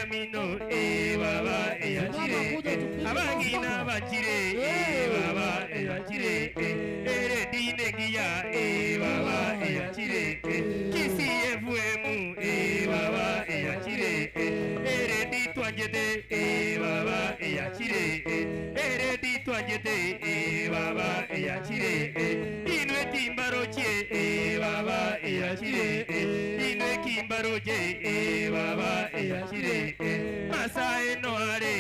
Yamino baba eyachire abangina bachire baba eyachire ere dinegia baba eyachire Kisi FM baba eyachire ere ditwajete baba eyachire ere ditwajete baba eyachire inwe timbaroche baba eyachire inwe kimbaroche baba eyachire masae no are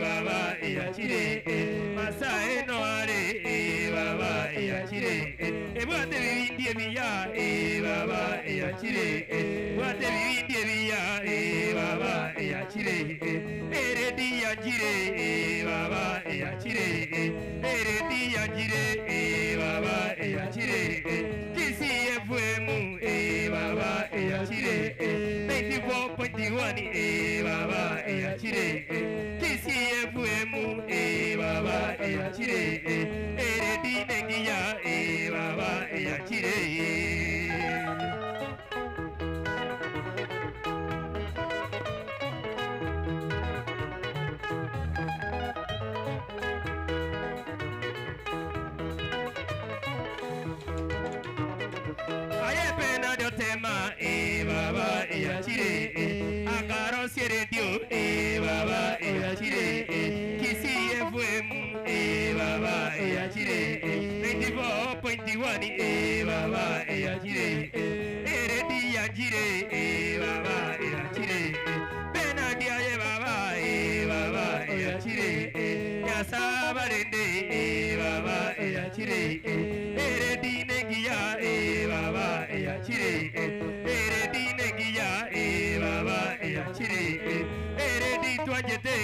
baba eyachire masae no are baba eyachire ebwate bibindi ebiya baba eyachire bwate bibindi ebiya baba eyachire ere diyajire baba eyachire ere diyajire baba eyachire Kisi FM baba eyachire 94.1 baba eyachire Kisi FM baba eyachire ere dinengiya baba eyachire. Baba eyachire akarosie radio baba eyachire Kisi FM baba eyachire 94.1 baba eyachire ere diyajire baba eyachire Benadia baba baba eyachire Nyasabarende baba eyachire ere dinegia baba eyachire ere dinegia baba eyachire ere ditwajete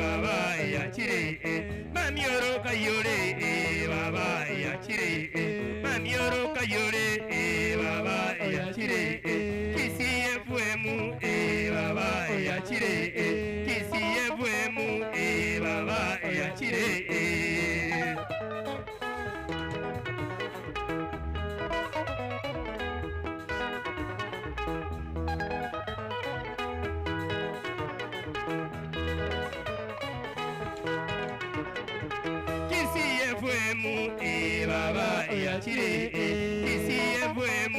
baba eyachire mamioro kayore baba eyachire mamioro kayore baba eyachire Kisi FM baba eyachire Kisi FM baba eyachire. Baba eyachire Kisi FM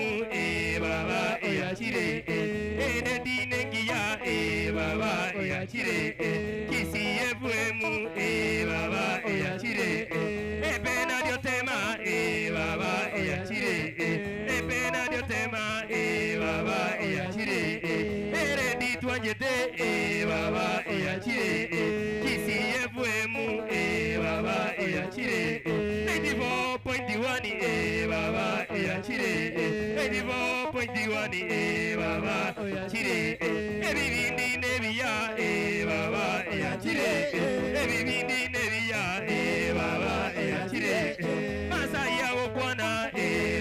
baba eyachire ere dinengiya baba eyachire Kisi FM baba eyachire epena diotema baba eyachire epena diotema baba eyachire ere ditwajete baba eyachire Kisi FM baba eyachire 94.1 baba eyachire 94.1 baba eyachire ebibindi nebiya baba eyachire ebibindi nebiya baba eyachire masaya gokwana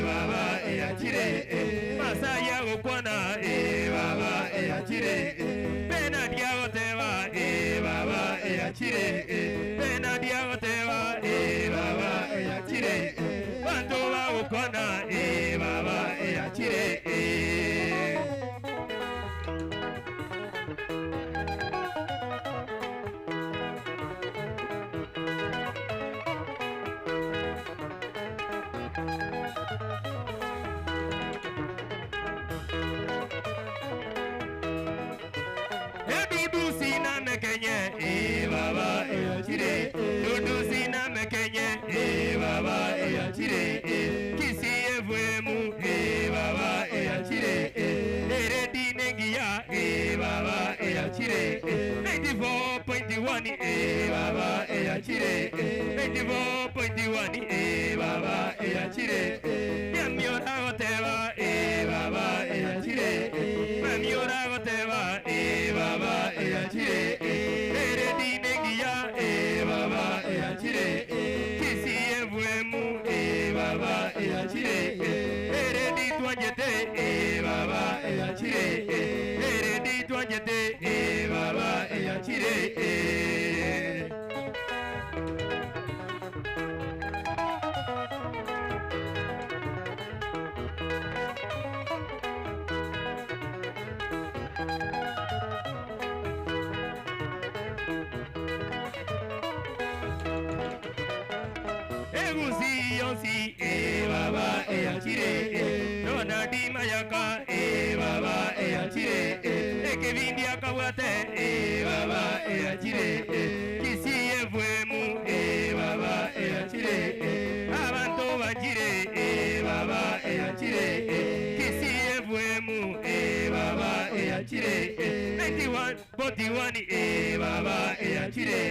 baba eyachire masaya gokwana baba eyachire Benadia goteba baba eyachire Benadia goteba baba eyachire bantu bagokwana baba eyachire. Baba eyachire dudu sina mekenye baba eyachire Kisi FM baba eyachire ere dinengiya baba eyachire 94.1 baba eyachire 94.1 baba eyachire Nyamiora goteba baba eyachire Mamiora goteba baba eyachire ere dinengiya baba eyachire Kisi FM baba eyachire ere ditwajete baba eyachire ere ditwajete baba eyachire. Gusi yonsi e baba e achire Ronaldi mayaka e baba e achire Ekebindi akabwate e baba e achire Kisi efuemu e baba e achire Abantu bachire e baba e achire Kisi efuemu e baba e achire 91.1 e baba e achire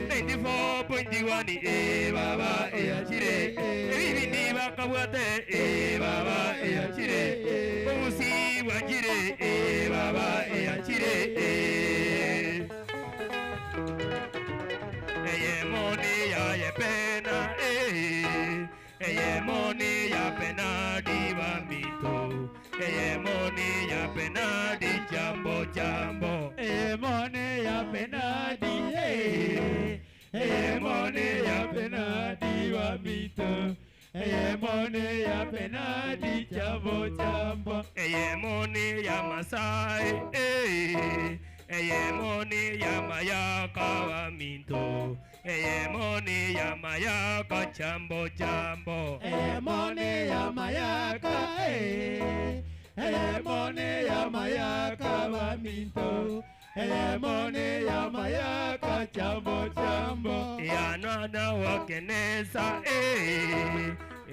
94.1 e baba e achire Ebibindi bakabwate e baba e achire Obusi bwachire e baba e achire Eye moni ya ye pena e Eye moni ya pena di bambito Eye moni ya pena di jambo jambo Eye moni ya pena di Eye moni ya pena di bambito Eye moni ya pena di jambo jambo Eye moni ya Masai Eye moni ya mayaka waminto Eye moni ya mayaka jambo jambo Eye moni ya mayaka Eye moni ya mayaka waminto Eye moni ya mayaka jambo jambo Ya nana wakenesa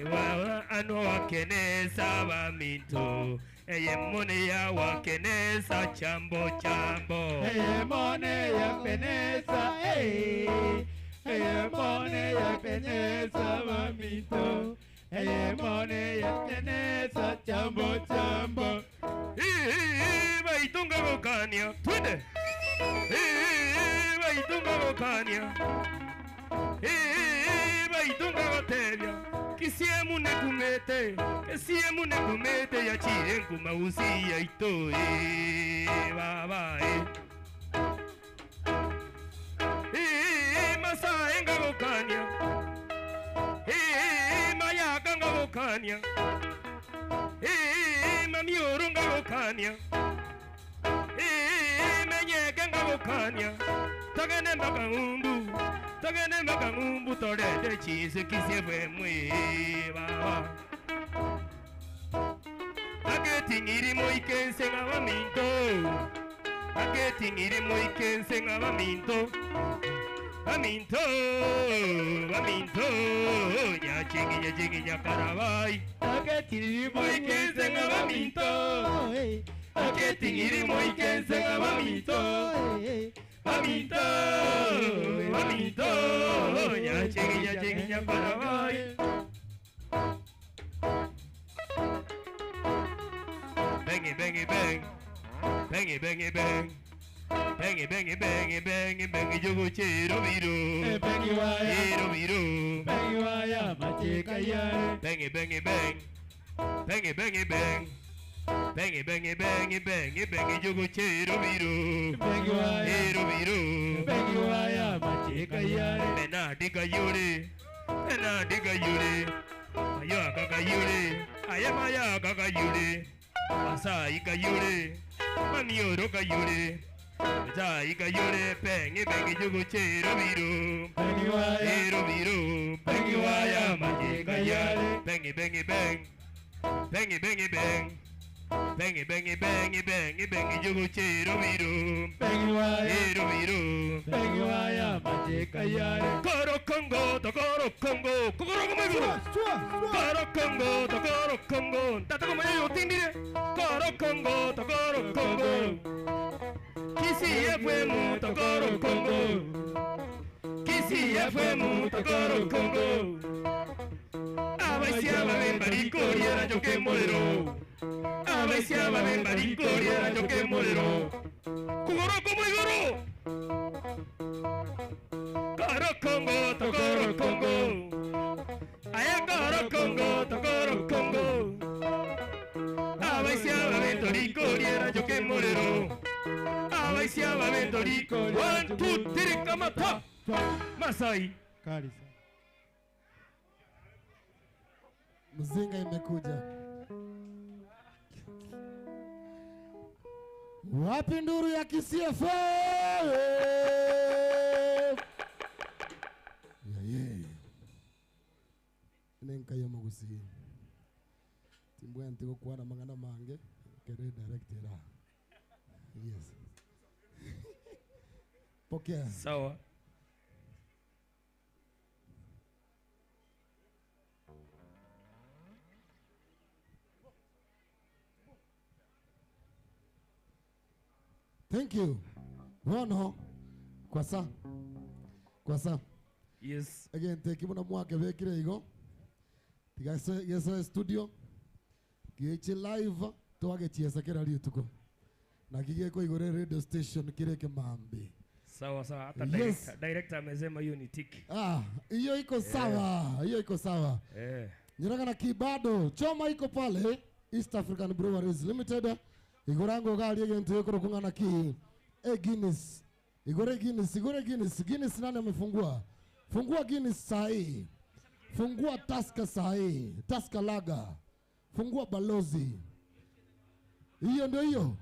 Iwawa anu wakenesa waminto Eye moni ya wakenesa chambo chambo Eye moni ya penesa Eye moni ya penesa waminto Eye moni ya penesa chambo chambo Baitunga gokania twende Baitunga gokania Baitunga gotebia Kisiemu nekumete Kisiemu nekumete ya chire nkumausi ya ito baba Masae ngagokania Mayaka ngagokania Mamioro ngagokania Menyeke ngagokania Tagene mbaka ngumbu Tagene mbaka ngumbu torete chise kisiefwe mwe baba Aketingiri moikense ngabaminto Aketingiri moikense ngabaminto Baminto Baminto Nyachingi nyachingi nyakarabai Aketingiri moikense ngabaminto Aketingiri moikense ngabaminto Baminto Baminto Nyachingi nyachingi nyakarabai Bengi bengi bang Bengi bengi bang Bengi bengi bengi bengi bengi jogo chero biro Bengi waya Chero biro Bengi waya macheka ya Bengi bengi bang Bengi bengi bang Bengi bengi bengi bengi bengi jogo chero biro Bengi waya Chero biro Bengi waya macheka ya Benadi kayure Benadi kayure Mayaka kayure Ayamayaka kayure Masai kayure Mamioro kayure Masai kayure Pengi bengi jogo chero biro Bengi waya Chero biro Bengi waya macheka ya Bengi bengi bang Bengi bengi bang Bengi bengi bengi bengi bengi jogo chero biro Bengi waya Chero biro Bengi waya macheka ya Koro Congo tokoro Congo kokoro kumeguro Koro Congo tokoro Congo tatako mayo tindire Koro Congo tokoro Congo Kisi FM tokoro Congo Kisi FM tokoro Congo Abaisiaba bembariko riera yo que molero Abaisiaba bembariko riera yo que molero Kogoro kumeguro Koro Congo tokoro Congo Aya koro Congo tokoro Congo Abaisiaba bentoriko riera yo que molero Abaisiaba bentoriko 1 2 3 kamata Masai Kali. Mzinga imekuja. Wapi nduru ya Kisii FM? Yeah, yeah. Nenka yomogusi. Timbwe ntiko kuana mangana mange kere director. Yes. Pokea. Sawa. Thank you. Wono kwasa. Kwasa. Yes. Again take muna mwake bekire igo. Tigaso yeso studio. Giche live twage chiesa kera rituko. Na kige ko igore radio station kireke mambi. Sawa sawa, hata yes. Director amesema hiyo ni tiki. Ah, hiyo iko sawa, hiyo iko sawa. Eh. Nyiraka na kibado, choma iko pale East African Breweries Limited. Igorango gali agent yeko kungana ki Guinness. Igore Guinness, igore Guinness, Guinness nani amefungua? Fungua Guinness sahi. Fungua Tusker sahi, Tusker Lager. Fungua Balozi. Hiyo ndio hiyo.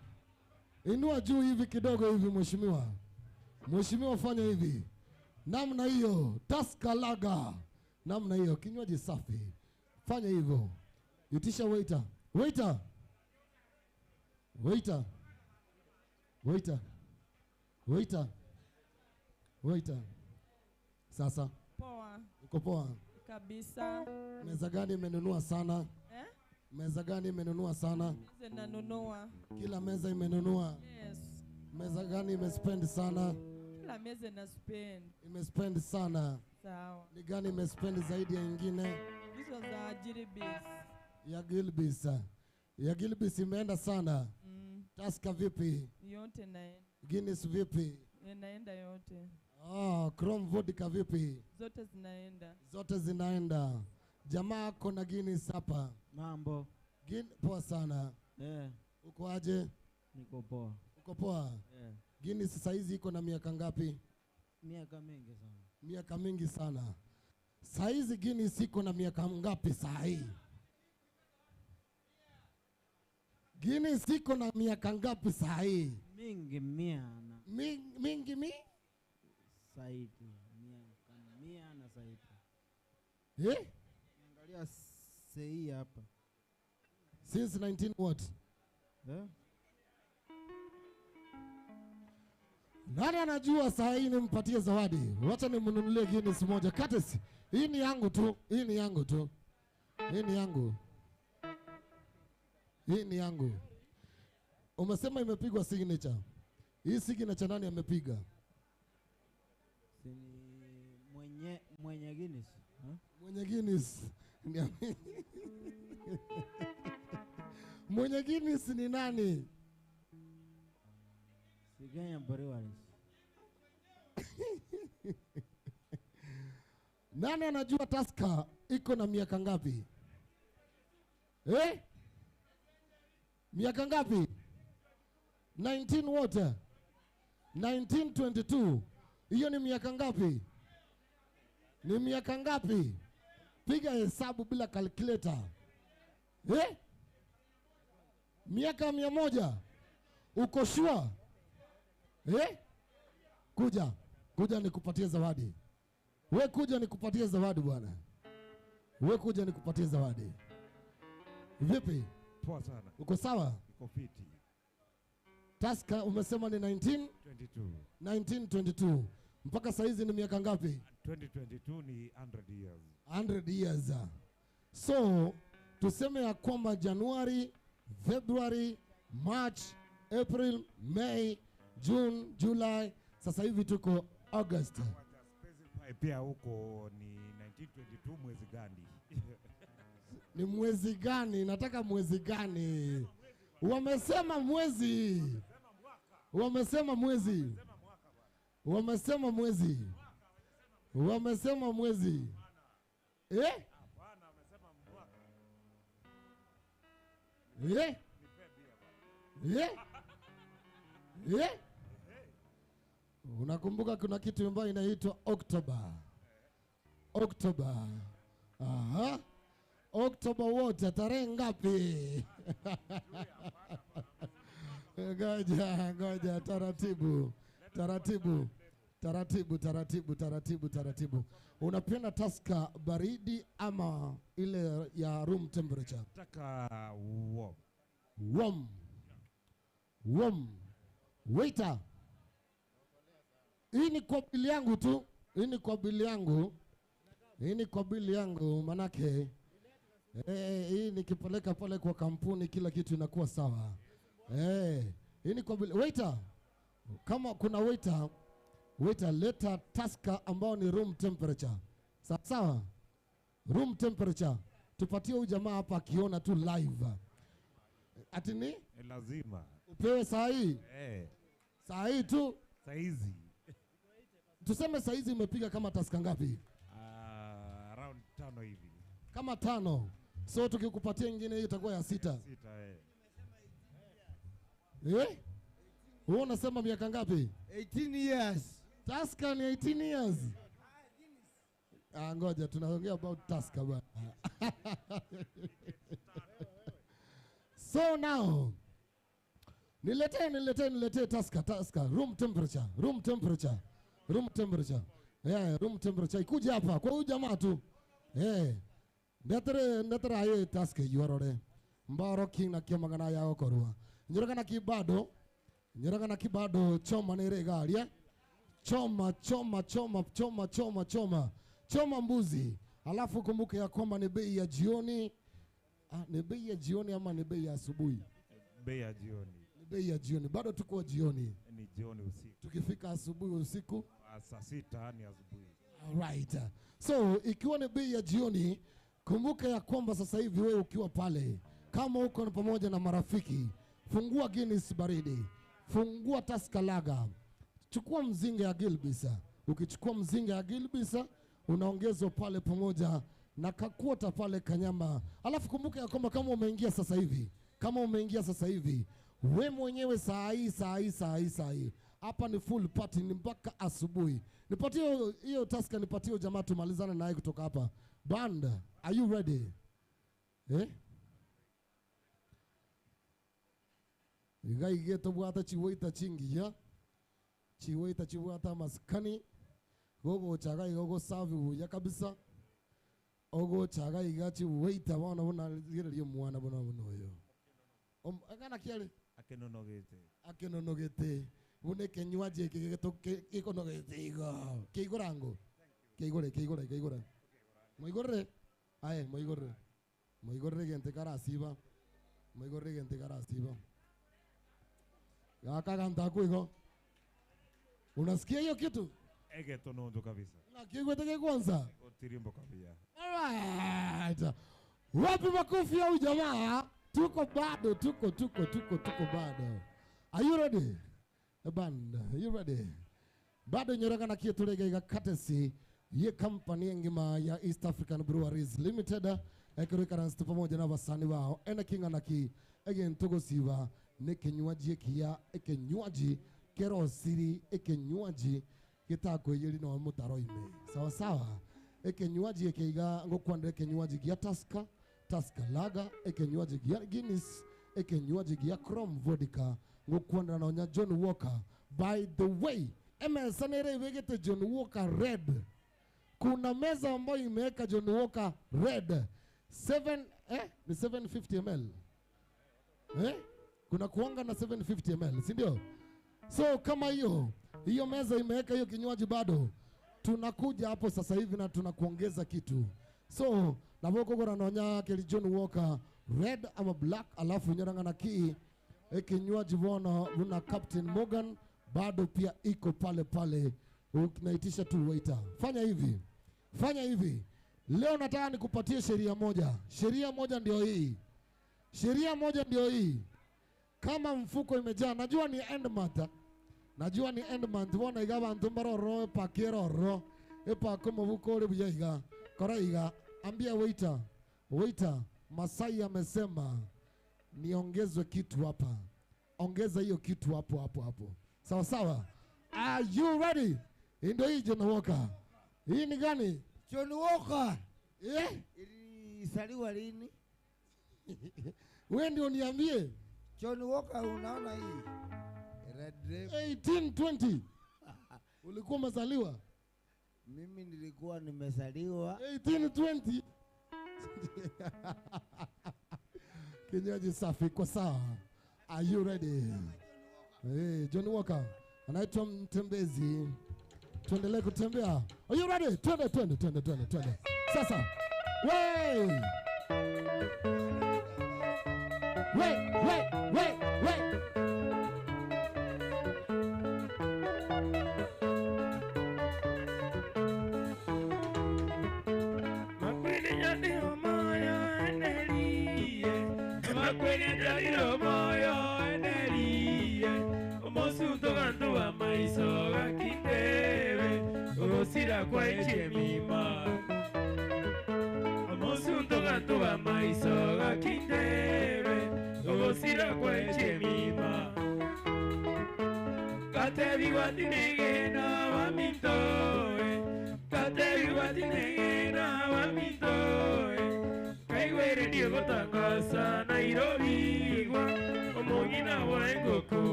Inua juu hivi kidogo hivi mheshimiwa. Mheshimiwa fanya hivi. Namna hiyo, Tusker Lager. Namna hiyo, kinywaji safi. Fanya hivyo. Itisha waiter. Waiter. Waiter. Waiter. Waiter. Waiter. Sasa. Poa. Uko poa? Kabisa. Meza gani imenunua sana? Eh? Meza gani imenunua sana? Meza nanunua. Kila meza imenunua. Yes. Meza gani imespend sana? Kila meza na spend. Imespend sana. Sawa. Ni gani imespend zaidi ya nyingine? Hizo za Gilbis. Ya Gilbis. Ya Gilbis imeenda sana. Mm. Tusker vipi? Yote naenda. Guinness vipi? Inaenda yote. Ah, Chrome vodka vipi? Zote zinaenda. Zote zinaenda. Jamaa kona Guinness hapa. Mambo. Poa sana. Eh. Uko aje? Niko poa. Uko poa? Eh. Guinness saizi iko na miaka ngapi? Miaka mingi sana. Miaka mingi sana. Saizi Guinness iko na miaka ngapi sahi? Guinness iko na miaka ngapi sahi? Mingi mia na. Mingi mi? Saidi. Miaka mia na saidi. Eh? Angalia sei hapa. Since 19 what? Eh? Nani anajua saa hii nimpatie zawadi? Wacha nimnunulie Guinness moja. Courtesy. Hii ni yangu tu. Hii ni yangu tu. Hii ni yangu. Hii ni yangu. Umesema imepigwa signature. Hii signature nani amepiga? Mwenye Guinness. Huh? Mwenye Guinness. Mwenye Guinness ni nani? Si Kenya Breweries. Nani anajua Tusker iko na miaka ngapi? Eh? Miaka ngapi? 19 what? 1922. Hiyo ni miaka ngapi? Ni miaka ngapi? Piga hesabu bila calculator. Eh? Miaka 100. Uko sure? Eh? Kuja. Kuja nikupatie zawadi. We kuja nikupatie zawadi bwana. We kuja nikupatie zawadi. Vipi? Poa sana. Uko sawa? Niko fiti. Tusker umesema ni 1922. 1922. Mpaka saizi ni miaka ngapi? 2022 ni 100 years. 100 years. So, tuseme ya kwamba January, February, March, April, May, June, July, sasa hivi tuko August. Pia huko ni 1922 mwezi gani? Ni mwezi gani? Nataka mwezi gani? Wamesema mwezi. Wamesema mwezi. Wamesema mwezi. Wamesema mwezi. Eh? Eh? Eh? Eh? Unakumbuka kuna kitu ambayo inaitwa October. October. Aha. October wote tarehe ngapi? Ngoja, ngoja taratibu. Taratibu. Taratibu, taratibu, taratibu, taratibu. Unapenda Tusker baridi ama ile ya room temperature? Nataka warm. Warm. Warm. Waiter. Hii ni kwa bili yangu tu. Hii ni kwa bili yangu. Hii ni kwa bili yangu manake hii nikipeleka pale kwa kampuni kila kitu inakuwa sawa. Hii ni kwa bili. Waiter. Kama kuna waiter, waiter leta Tusker ambao ni room temperature. Sawa sawa? Room temperature. Tupatie huyu jamaa hapa akiona tu live. Ati ni? Lazima. Upewe saa hii? Saa hii tu? Saa hizi. Tuseme saa hizi umepiga kama Tusker ngapi? Around 5 hivi. Kama 5. So tukikupatia nyingine hiyo itakuwa ya 6. 6 Eh? Wewe unasema miaka ngapi? 18 years. Tusker ni 18 years. Ngoja tunaongea about Tusker bwana. So now niletee Tusker, room temperature, room temperature, room temperature. Yeah, room temperature. Ikuja hapa kwa huyu jamaa tu. Ndetere aye Tusker yuarore. Mbaro king na kiamagana yao korwa. Nyorogana kibado. Nyorogana kibado choma nere garia. Choma, choma, choma, choma, choma, choma. Choma mbuzi. Alafu kumbuke ya kwamba ni bei ya jioni. Ni bei ya jioni ama ni bei ya asubuhi? Bei ya jioni. Ni bei ya jioni. Bado tuko jioni. Ni jioni usiku. Tukifika asubuhi usiku saa 6 ni asubuhi. Alright. So ikiwa ni bei ya jioni, kumbuka ya kwamba sasa hivi wewe ukiwa pale, kama uko na pamoja na marafiki, fungua Guinness baridi, fungua Tusker Lager, chukua mzinga ya Gilbisa. Ukichukua mzinga ya Gilbisa unaongezwa pale pamoja na kakuota pale kanyama. Alafu kumbuka ya kwamba kama umeingia sasa hivi, kama umeingia sasa hivi, we mwenyewe saa hii, saa hii, saa hii, saa hii. Hapa ni full party, ni mpaka asubuhi. Nipatie hiyo Tusker, nipatie jamaa tumalizane naye kutoka hapa. Band, are you ready? Eh? Iga tobwata chiwaita chingi ya. Chiwaita chiwata maskani. Gogo chaga igogo safi ya kabisa. Ogo chaga iga chiwaita wana bona liyo mwana bona bona yo. Akana kiale akenonogete. Akenonogete. Bune kenywaji kikonogete igo. Keigorango. Keigore keigore keigore. Moigore. Aye moigore. Moigore gente karasiba. Moigore gente karasiba. Gaka kuigo. Unasikia hiyo kitu? Ege tonondo kabisa. Na kiweteke kwanza. Otirimbo kabisa. Alright. Wapi makofi ya ujamaa? Tuko bado, tuko bado. Are you ready? Band, are you ready? Bado nyoraka na kitu lega courtesy ye company ngima ya East African Breweries Limited ekirikaransi pamoja na wasani wao ena kinga na ki again tugosiba ne kinywaji kia ekinywaji kerosiri ekinywaji gitakwiyeri no mutaroime sawa sawa ekinywaji ekiiga ngukwandira ekinywaji gia Tusker, Tusker Lager, ekinywaji gia Guinness, ekinywaji gia Chrome Vodka ngukwandira na John Walker. By the way, emesanere ibegete John Walker Red. Kuna meza ambayo imeweka John Walker Red 7 ni 750 ml. Kuna kuanga na 750 ml, si ndio? So kama hiyo meza imeweka hiyo kinywaji bado tunakuja hapo sasa hivi na tunakuongeza kitu. So na boko nonya keli John Walker Red ama black, alafu nyaranga na ki kinywaji bona una Captain Morgan bado pia iko pale pale. Unaitisha tu waiter. Fanya hivi. Fanya hivi. Leo nataka nikupatie sheria moja. Sheria moja ndio hii. Sheria moja ndio hii. Kama mfuko imejaa, najua ni end month. Najua ni end month. Bona iga bantu mbaroro pakero ro. Epa kama vuko le buya iga. Kora iga. Ambia waiter. Waiter, Masai amesema niongezwe kitu hapa. Ongeza hiyo kitu hapo hapo hapo. Sawa sawa. Are you ready? Ndio hii John Walker. Hii ni gani? John Walker. Eh? Ilisaliwa lini? Wewe ndio niambie. John Walker unaona hii? Red Rebel. 1820. Ulikuwa umezaliwa? Mimi nilikuwa nimezaliwa 1820. Kinywaji safi kwa sawa. Are you ready? Hey, Johnny Walker anaitwa Mtembezi. Tuendelee kutembea. Are you ready? Twende twende twende twende twende. Sasa. Wey! Wey, wey, wey, wey.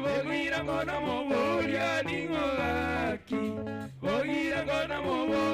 Bogira ngona moboria ningo gaki, bogira ngona moboria.